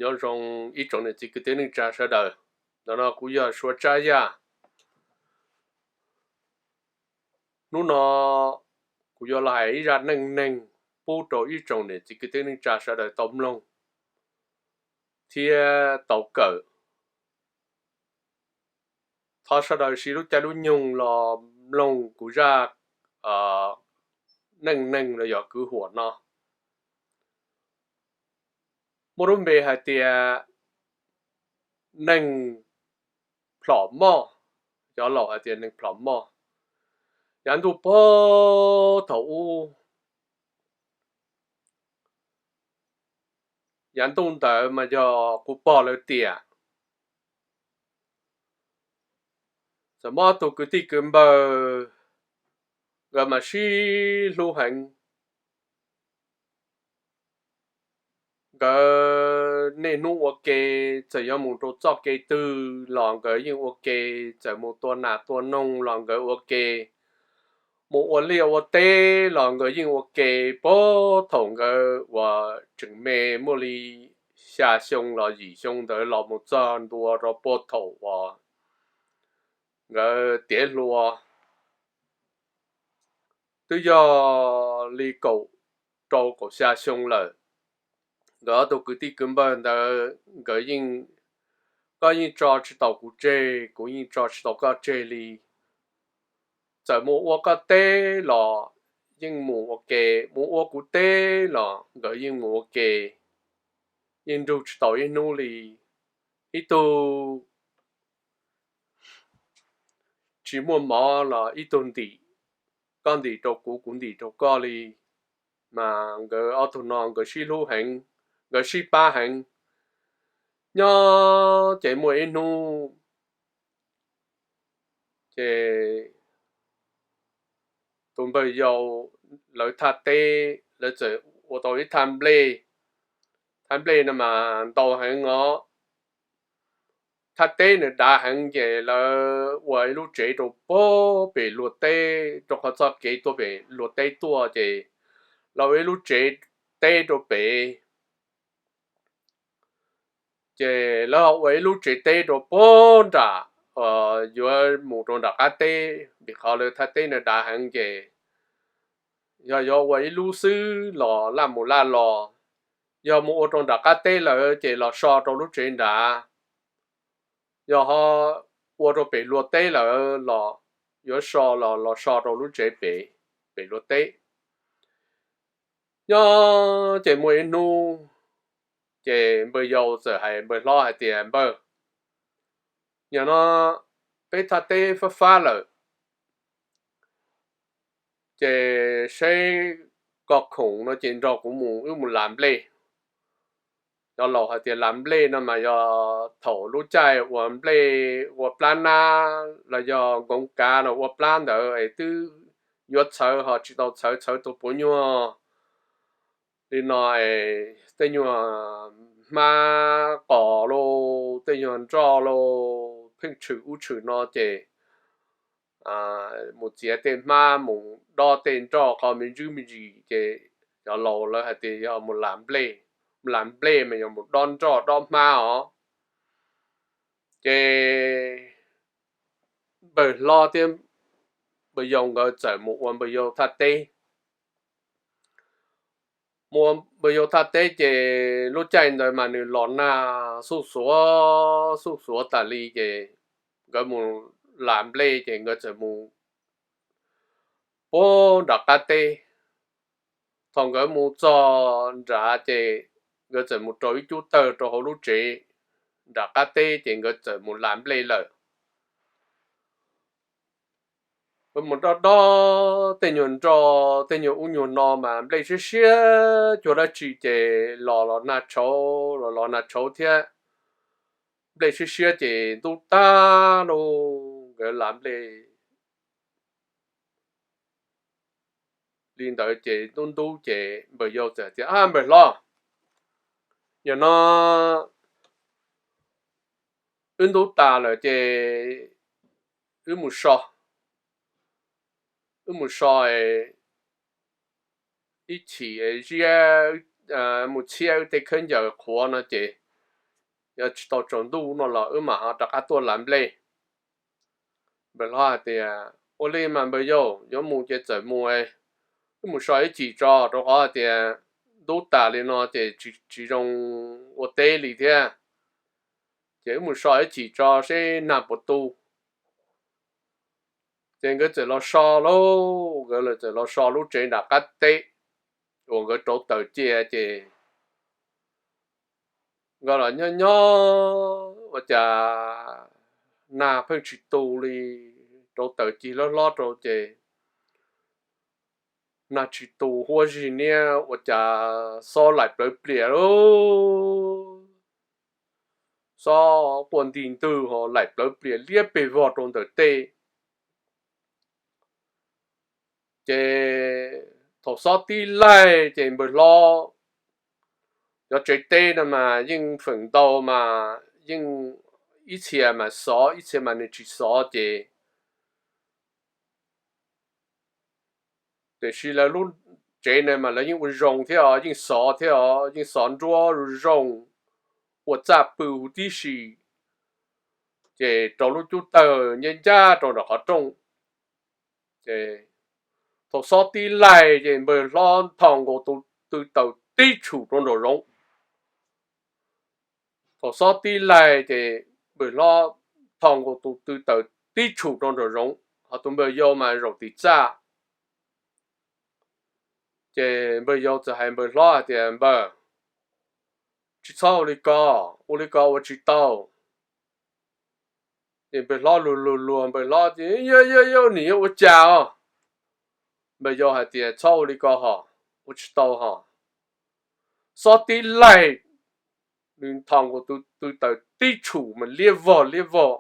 Nyob zoo ib tsoom niam txiv kwv tij neej tsa sawv daws, ntawm no kuv yog Suav Tsab Yaj. Hnub no kuv yuav los hais ib zaj neej neeg pub rau ib tsoom niam txiv kwv tij neej tsa sawv daws tau mloog thiab tau kawm. Thov sawv daws siv lub caij lub nyoog los mloog kuv zaj neej neeg los yog kwv huam no. Muaj lub npe hais tias neeg plhom moj, cov laus hais tias neeg plhom moj. Yav ntuj puag thaum ub, yav ntuj ntawd mas yog kuv pog lawv tiam. Txawm muaj ob tug kwv tij kwv npawg, nkawd mas sib hlub heev. Nkawd niaj hnub ua ke, txawm yuav mus rau txoj kev twg los nkawd yeej ua ke, txawm mus tua nas tua noog los nkawd ua ke, mus ua liaj ua teb los nkawd yeej ua ke. Puag thaum nkawd uas tseem me muaj li xya xyoo los yim xyoo ntawd los mus txog ntua rau puag thaum uas nkawd tiav hluas twb yog li kaum rau kaum xya xyoo lawm. Nkawd ob tug kwv tij kwv npawg ntawd, nkawd yeej, koj yeej tso tsis tau kuv tseg, kuv yeej tso tsis tau koj tseg li. Txawm mus ua koj teb los yeej mus ua ke, mus ua kuv teb los nkawd yeej mus ua ke, yeej nrug tsis tau ib hnub li. Ib tug tsis muaj mov los ib tug ntim, koj ntim rau kuv, kuv ntim rau koj li. Mas nkawd ob tug no nkawd sib hlub heev, nkawd sib pab heev. Nyob ces muaj ib hnub ces tus npawg yau lawv thaj teb, lawv txawm ua tau ib thaj nplej. Thaj nplej no mas ntau heev os. Thaj teb nws dav heev ces lawv ua ib lub tsev rau puag pem luag teb, rau qhov txoj kev tuaj pem luag teb tuaj ces lawv ua ib lub tsev teb rau pem. Ces lawv ho ua ib lub tsev teb rau puag nram, yuav mus rau nram qab teb, vim qhov lawv thaj teb nws dav heev ces yog yuav ua ib lub xwb los laj mus laj los. Yog mus ua rau nram qab teb lawm ces los so rau lub tsev nrad. Yog ho ua rau pem luag teb lawm los yuav so los los so rau lub tsev pem, pem luag teb. Nyob ces muaj ib hnub ces npawg yau txawm hais npawg hlob hais tias, npawg, nim no peb thaj teb fab fab lawm, ces seb koj khoom no ces nrog kuv mus, wb mus las nplej. Cov laus hais tias las nplej no mas yog thaum lub caij uas nplej ua plab nab los yog nkoov kav los ua plab ntawd es twb yuav txhawv ho tsis tau txhawv, txhawv tau puav nyuag li no es tej nyuag hmab qos lauj, tej nyuag nroj lauj, pheej tshwm ub tshwm no ces mus txiav tej hmab mus dob tej nroj qhov me ntsis me ntsis ces cov laus lawv hais tias yog mus las nplej, mus las nplej mas yog mus dob nroj dob hmab os. Ces npawg hlob thiab npawg yau nkawd txawm mus ua npawg yau thaj teb. Mus ua npawg yau thaj teb ces lub caij ntawd mas nws los nag xuj xuav xuj xuav tas li ces nkawd mus las nplej ces nkawd txawm mus puag nram qab teb. Thaum nkawd mus txog nrad ces nkawd txawm mus rau ib cub tawg rau hauv lub tsev nram qab teb ces nkawd txawm mus las nplej lawm. Nkawd mus dob dob tej nyuag nroj tej nyuag ub nyuag no mas nplej siab siab cuag dab tsi ces los los nag tshauv, los los nag tshauv thiab. Nplej siab siab ces ntub tag lauj, nkawd las nplej li ntawd ces ntub ntub ces npawg yau txawm tias, ab npawg hlob, nim no wb ntub tas lawm ces wb mus so, wb mus so ib chim ziab mus txhiab wb tej khaub ncaws qhuav no ces yog tsis tau tsaus ntuj no los wb mam ho rov qab tuaj lav nplej. Npawg hlob hais tias, ua li mas npawg yau, yuav mus ces txawm mus, wb mus so ib chim tso, rau qhov hais tias ntub tas li no ces tsis zoo ua teb li thiab. Ces wb mus so ib chim tso seb nag puas tu. Ces nkawd txawm los so lauj, nkawd txawm los so lub tsev nram qab teb uas nkawd rauv taws cia ces nkawd los nyob nyob ua cas nag pheej tsis tu li, rauv taws cig hlob hlob rau ces nag tsis tu huab zig niab ua cas xob laim plawv plias lauj. Xob quaj nti ntwg ho laim plawv plias liab pes vog rau ntawm tej. Ces thaum xob tib laig ces npawg hlob, cov tsev teb no mas yeej feem ntau mas yeej ib txhia mas xov ib txhia mas nws tsis xov ces tiam sis lawv lub tsev na mas lawv yeej ua zoo thiab os, yeej xov thiab os, yeej xov nruab zoo, ua txaj pw huv tib si, ces rau lub cub tawg ncaj ncaj rau nram qhov rooj. Ces thaum xob tib laig ces npawg hlob nthos nkaus tus tw taws tib tshum rau nraum zoov. Thaum xob tib laig ces npawg hlob nthos nkaus tus tw taws tib tshum rau nraum zoov, ho tus npawg yau mas zaum tim txaj. Ces npawg yau txawm hais npawg hlob hais tias, npawg, tsis txhob ua li ko, ua li ko ua tsis tau. Ces npawg hlob luag luag luag npawg hlob tias, yog yog yog nim yuav ua cas os? Npawg yau hais tias, txhob ua li ko hos, ua tsis tau hos. Xob tib laig, nws nthos nkaus tus tw taws tib tshum mas liab vog liab vog.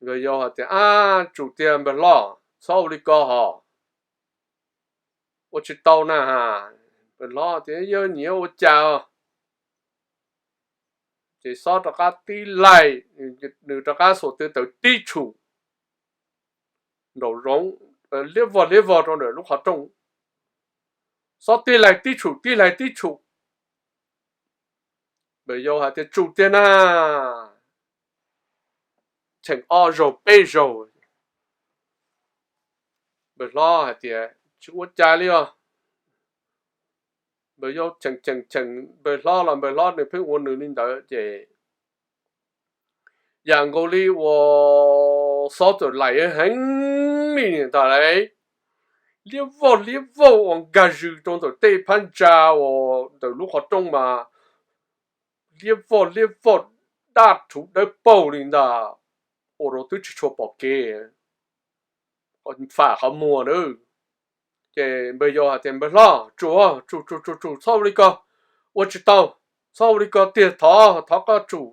Npawg yau hais tias, ab, tsum tiag npawg hlob, txhob ua li ko hos, ua tsis tau na has. Npawg hlob tias, yog nim yuav ua cas? Ces xob rov qab tib laig, nws rov qab xuas tw taws tib tshum nraum zoov, liab vog liab vog rau ntawm lub qhov rooj. Xob tib laig tib tshum tib laig tib tshum. Npawg yau hais tias, tsum tiag na, cheem ob zaug peb zaug. Npawg hlob hais tias, tsis ua cas li os. Npawg yau cheem cheem cheem npawg hlob los npawg hlob nws pheej ua nws li ntawd ces yam nkaus li uas xob txawm laim heev li ntag lauj. Liab vog liab vog uas nkag zws rau ntawm tej phab ntsa uas ntawm lub qhov rooj mas liab vog liab vog, daj rhuv dawb paug li ntag, ua rau twb tsis tshua pom kev, fam qhov muag na. Ces npawg yau hais tias, npawg hlob, tsum tsum tsum tsum, txhob ua li ko, ua tsis tau, txhob ua li ko tiag, thov thov koj tsum.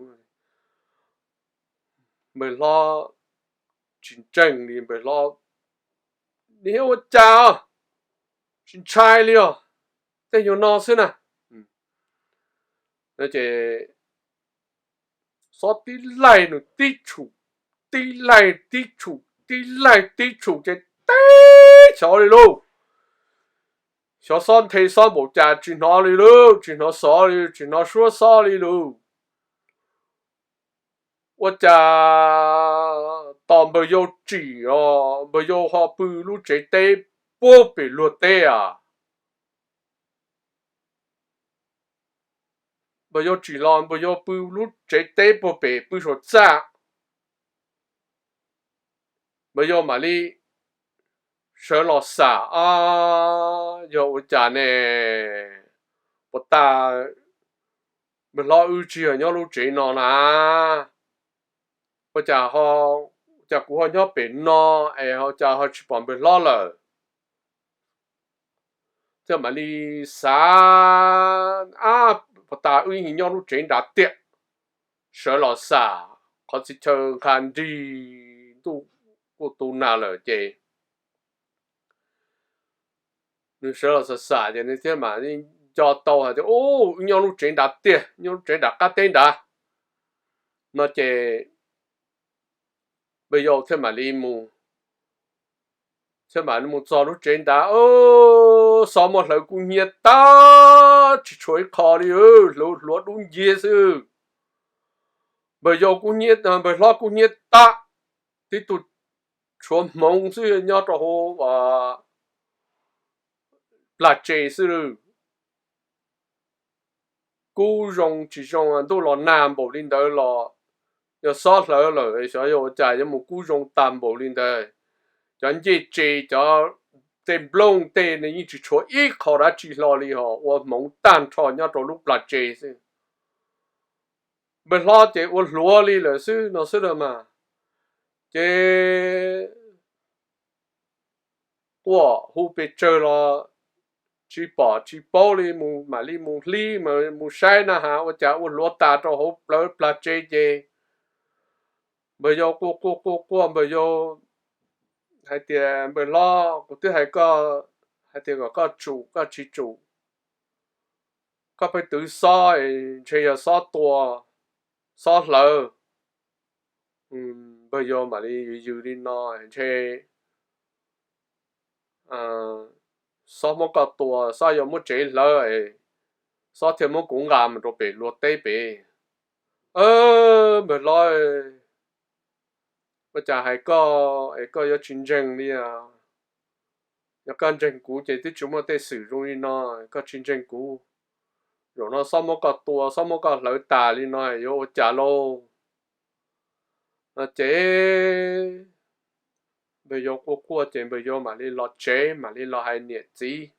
Npawg hlob tsis ntseeg li, npawg hlob, nim yuav ua cas, tsis ntshai li os, tej nyuag no xwb na. Ces xob tib laig nws tib tshum, tib laig tib tshum tib laig tib tshum ces teb xyov li lauj. Xyov xob nthe xob npaum cas tsis hnov li lauj, tsis hnov xov li, tsis hnov suab xob li lauj. Ua cas tos npawg yau tsim os, npawg yau ho pw lub tsev teb puag pem luag teb as. Npawg yau tsim los npawg yau pw lub tsev teb puag pem pw saum txaj. Npawg yau mam li sawv los xam, a, yog ua cas ne? Puas tas npawg hlob wb tsis yog nyob lub tsev no na? Ua cas, cas kuv ho nyob pem no es ua cas ho tsis pom npawg hlob lawm? Thiaj mam li xav, a, puas tas wb yeej nyob lub tsev nrad tiag. Sawv los xam, qhov txhia chaw nqha nrig, ntuj kuj tu nag lawm ces nws sawv los xam xam ces nws thiaj mam li nco tau hais tias, u, wb nyob lub tsev nrad tiag, nyob lub tsev nram qab teb nrad no ces npawg yau thiaj mam li mus, thiaj mam li mus txog lub tsev nrad, u, Xov muaj hlawv kub hnyiab tag tsis tshuav ib qho li, hlawv hluav dub nciab xwb. Npawg yau, npawg hlob kub hnyiab tag, tib tug tshuav hmoov xwb nyob rau hauv plag tsev xwb. Kub zoo tsis zoo, ntuj los nag npaum li ntawd los yog xob hlawv lawm xyov yog ua cas yuav mus kub zoo tag npaum li ntawd. Cov ncej tsev, cov tej nplooj tej ne yeej tsis tshuav ib qho dab tsi hlo li, ho ua hmoov tag nrho nyob rau lub plag tsev xwb. Npawg hlob ces ua hluav li lawm xwb no xwb a mas. Ces quaj hu pes tsawg los tsis pom tsis paub li, mus mam li mus hlib mus saib na has ua cas ua hluav tas rau hauv plawv plag tsev ces npawg yau quaj quaj quaj quaj, npawg yau hais tias, npawg hlob, kuv twb hais koj hais tias kom koj tsum, koj tsis tsum. Koj pheej twv xob, ntshe yog xob tua, xob hlawv. Npawg yau mam li yws yws li no, ntshe xob muab koj tua, xob yuav muab tsev hlawv, xob thiaj muab kuv nqa mus rau pem luag teb pem. Npawg hlob, ua cas hais koj es koj yuav tsis ntseeg li? Yog koj ntseeg kuv ces twb tsis muaj tej xwm zoo li no, koj tsis ntseeg kuv. Zaum no xob muab koj tua, xob muab koj hlawv tas li no yuav ua cas lauj? No ces npawg yau quaj quaj ces npawg yau mam li los tsev, mam li los hais niam txiv,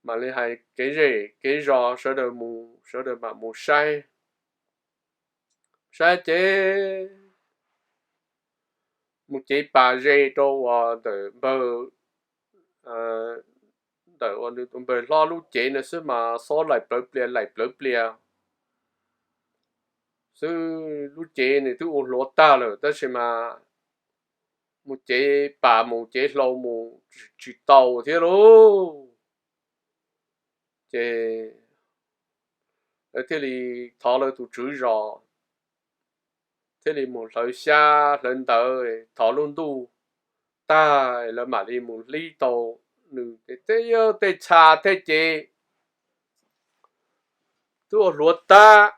mam li hais kev zej kev zos, sawv daws mus, sawv daws mam mus saib. Saib ces mus cev pas ze rau uas ntawm npawg, ntawm uas nws tus npawg hlob lub cev no xwb mas xob laim plawv plias laim plawv plias xwb. Lub cev nws twb ua hluav tag lawm tab sis mas mus cev pas mus cev hlau mus tsis tau thiab lauj. Ces lawv thiaj li thov lawv tus tswv zos thiaj li mus hlawv xyab hlawv ntawv, thov lub ntuj tag lawv mam li mus hlib tau nws. Tej yog tej txha tej ces twb ua hluav tag,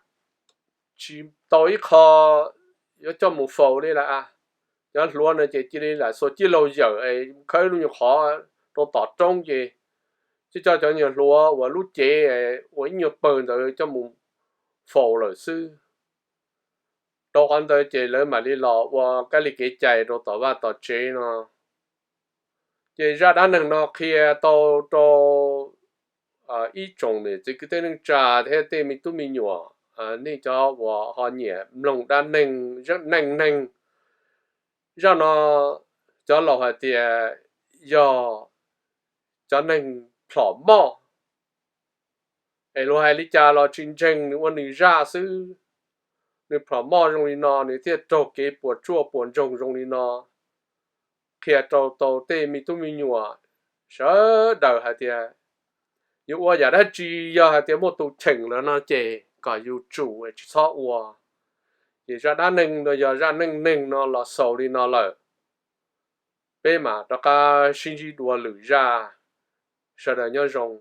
tsis tau ib qho yuav coj mus faus li lawm. Cov hluav no ces cia li lam xuas cij laug yawm es khawb lub nyuag qhov rau tom roob ces cia coj cov nyuag hluav uas lub cev uas ib nyuag pawg ntawd coj mus faus lawm xwb. Rau qhov ntawd ces lawv mam li los ua kab li kev cai rau tom vaj tom tsev no. Ces zaj dab neeg no qhia tau rau ib tsoom niam txiv kwv tij neej tsa thiab tej me tub me nyuam, nej cov uas ho nyiam mloog dab neeg, neej neeg. Zaj no cov laus hais tias yog cov neeg plhom moj, es luag hais li cas los tsis ntseeg, nws ua nws zaj xwb. Nws plhom moj zoo li no nws thiaj raug kev puas tsuaj puas ntsoog zoo li no. Qhia rau tau tej me tub me nyuam sawv daws hais tias yus ua yam dab tsi yog hais tias muaj tus cheem lawm no ces kom yus tsum tsis txhob ua. Ces zaj dab neeg no yog zaj neej neeg no los xaus li no lawm. Peb mam rov qab sib ntsib dua lwm zaj. Sawv daws nyob zoo.